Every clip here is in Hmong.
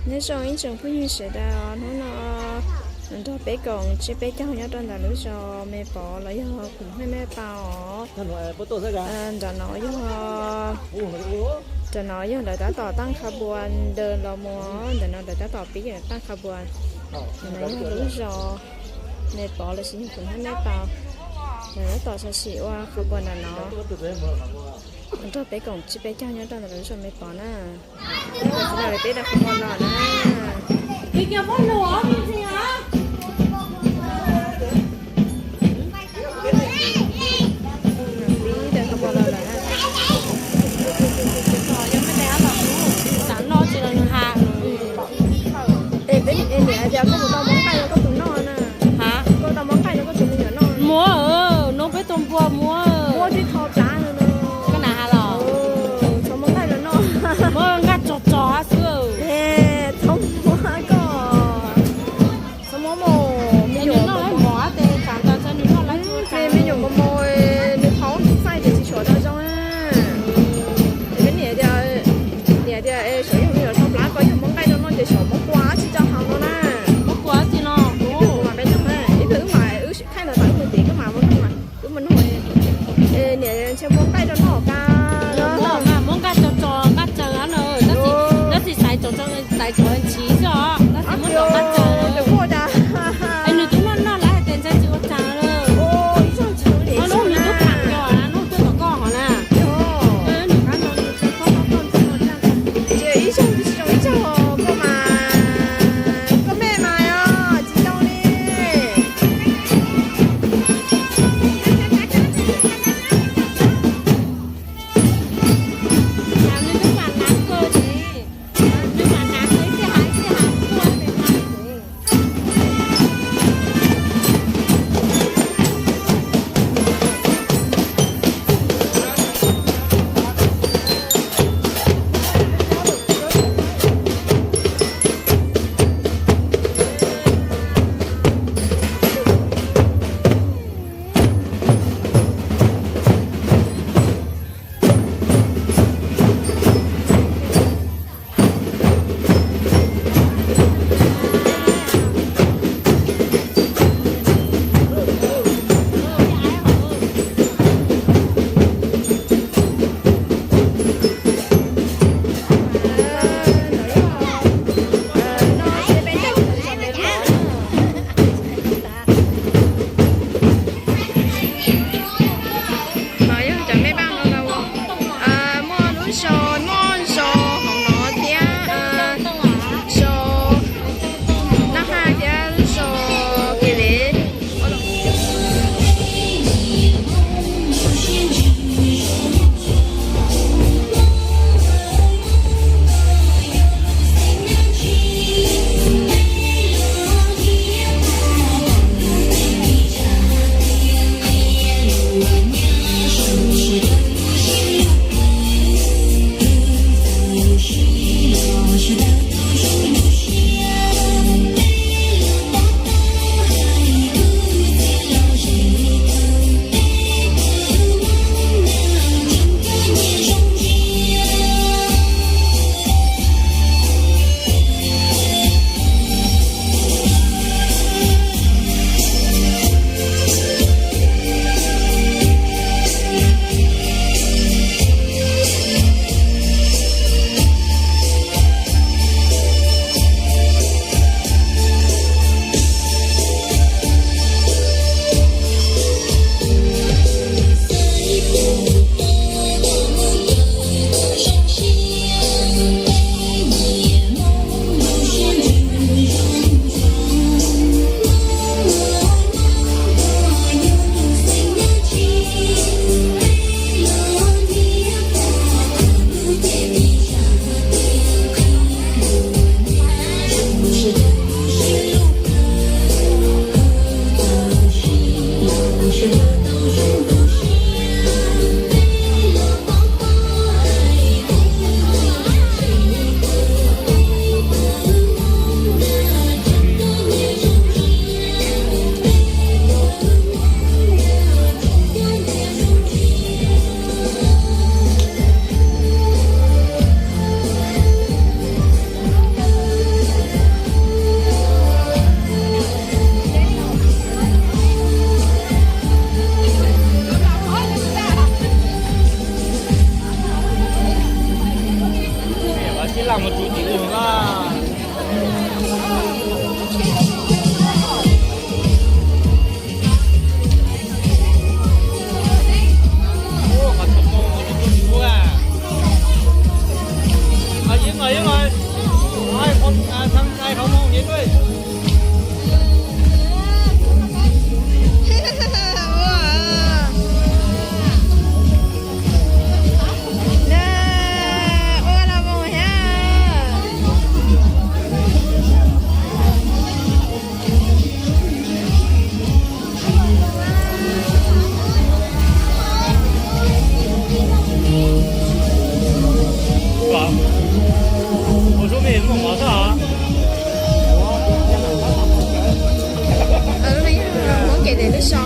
Nyob zoo ib tsoom phooj ywg sawv daws, hnub no nrog peb koom tsiab peb caug nyob rau ntawm lub zos Me Pov los yog Khoom Haj Naj Pau os. Nram no yog, nram no yog lawv tab tom taaj kha npua ntawd los mus, ntawm no lawv tab tom pib taaj kha npua. Ntawm no yog lub zos Me Pov los sis yog Khoom Haj Naj Pau, lawv tab tom sawv tsees ua kha npua ntawm no. Nrog peb koom tsiab peb caug nyob rau ntawm lub zos Me Pov na. Lawv peb daws kha npua los na. Pib daws kha npua los lawm na. Es peb niam tias koj puas tau muab nqaij rau koj tus noj na? Koj puas tau muab nqaij rau koj tus me nyuam noj? Muab, noj peb tug npua muab. Muab tib tho plab no. Koj nam has los? Txhob muab nqaij rau noj. Muab nqaij tso tso xwb. Txhob muab koj. Txhob muab mus, me nyuam mos mos, me nyuam mos mos, nws paub nws txaij ces tsis shuav tau zoo. Peb niam tias, niam tias xyov yog me nyuam tho plab ko yog muab nqaij rau noj ces xyov muab kua dab tsi rau haus no na. Muab kua dab tsi no? Ib pliag wb mam, wb thaij ntawd tas wb mus tim wb mam mus nug, wb mus nug. Niam ntshe muab nqaij rau noj ka. Muab nqaij tso tso nqaij tsaws na, tab sis xaiv tsom, xaiv tsom ntshiv xwb os, tab sis muab tsom nqaij tsaws. Es nws twb noj noj lawm tes ntshai tsis ua cas lawm. Nws twb tham yog noj tuaj tom koj hov na. Nws qab no nws tsis paub koj noj tag. Ib zaug tsis zoo ib zaug koj mas, koj me mas tsis zoo li. Muaj lub zos, muaj zos hauv no thiab, zos Naj Haj thiab zos Kiv Lev. Lam mus tsuv tim ub na. Qhov txhua moo ua tsuj tsuag. Yeej os, yeej os. Thaj qhov moo yeej. Ua los mus thiab. Ua, ua suab me muaj mov xwb os. Muab kev tes lub so.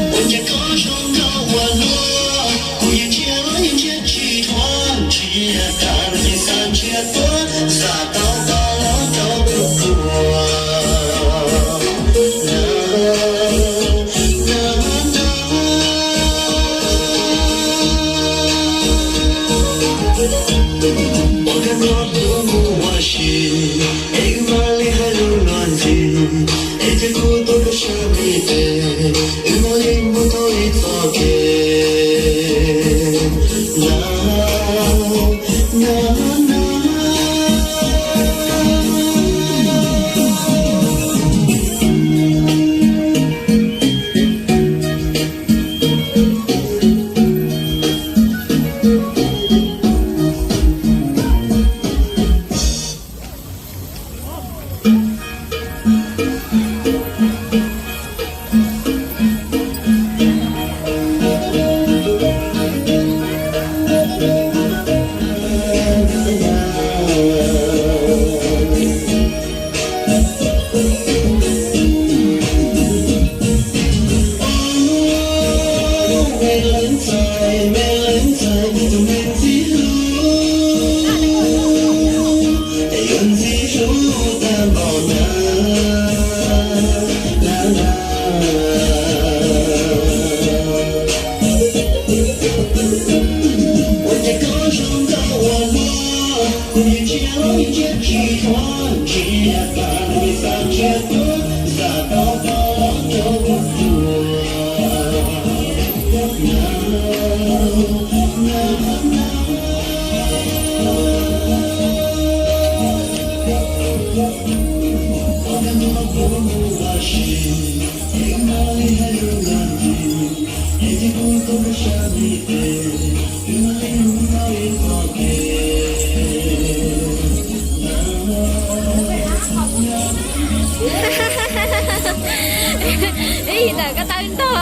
Ua cas koj zoo nkauj ua luaj, kuv yeej ntsiab los yeej ntsiab tsis dhuav, ntsiab tas los yeej xav ntsiab tuaj, xav tau tau los rau kuv ua. Ua kab mob tuaj mus ua si, es wb mam li hais lus luag ntxhi, es cia kuv tuaj koj sab me tes, wb mam li mus tau ib txoj kev. Na, na, na. Ua cas koj zoo nkauj ua luaj, kuv yeej ntsiab los yeej ntsiab tsis dhuav, ntsiab tas los yeej xav ntsiab tuaj, xav tau tau los rau kuv ua. Ib yim ntawm koj tau ntog.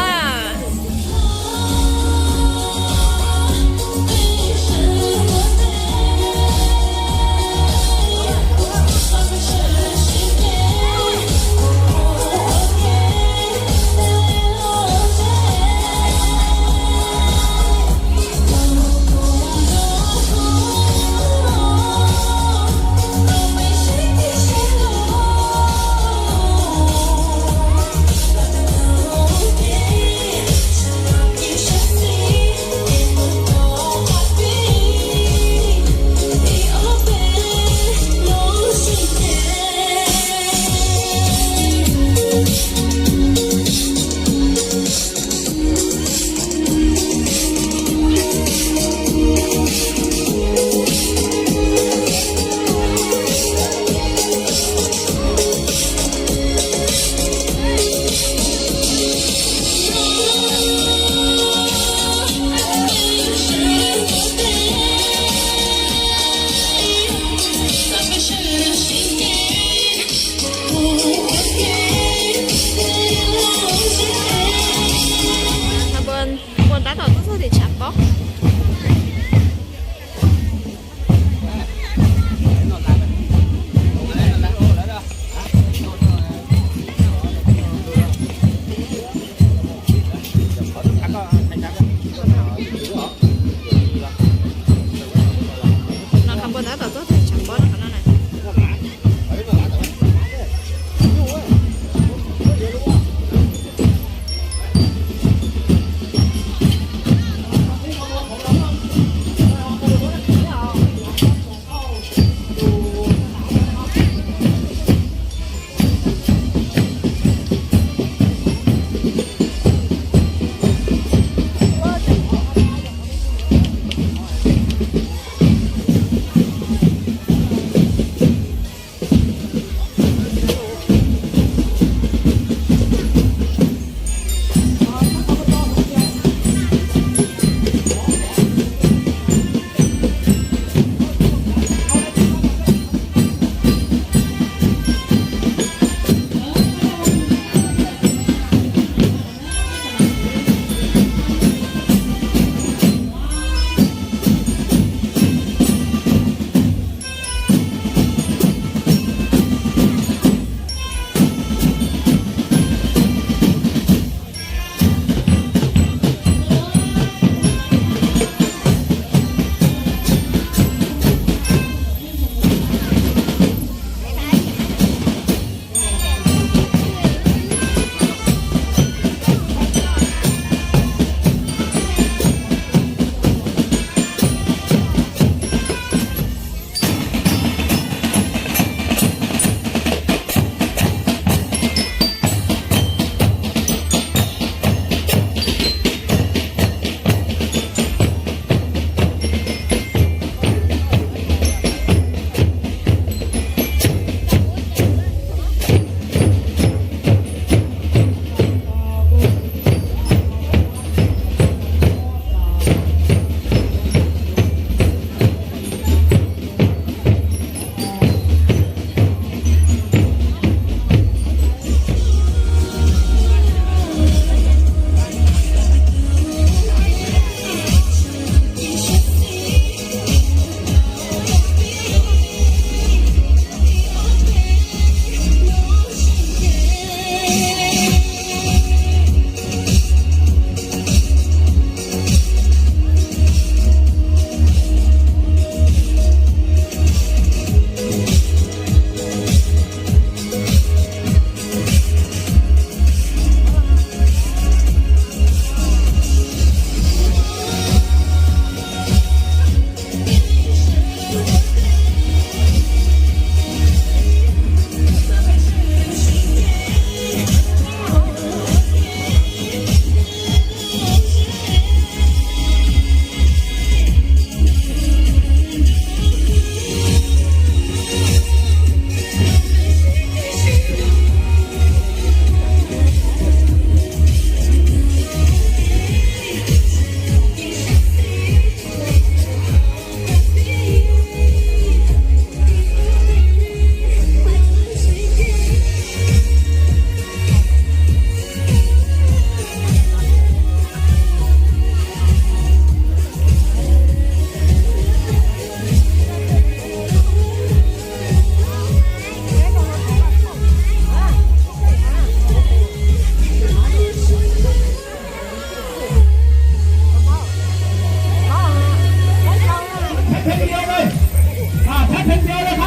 Theej Nplog los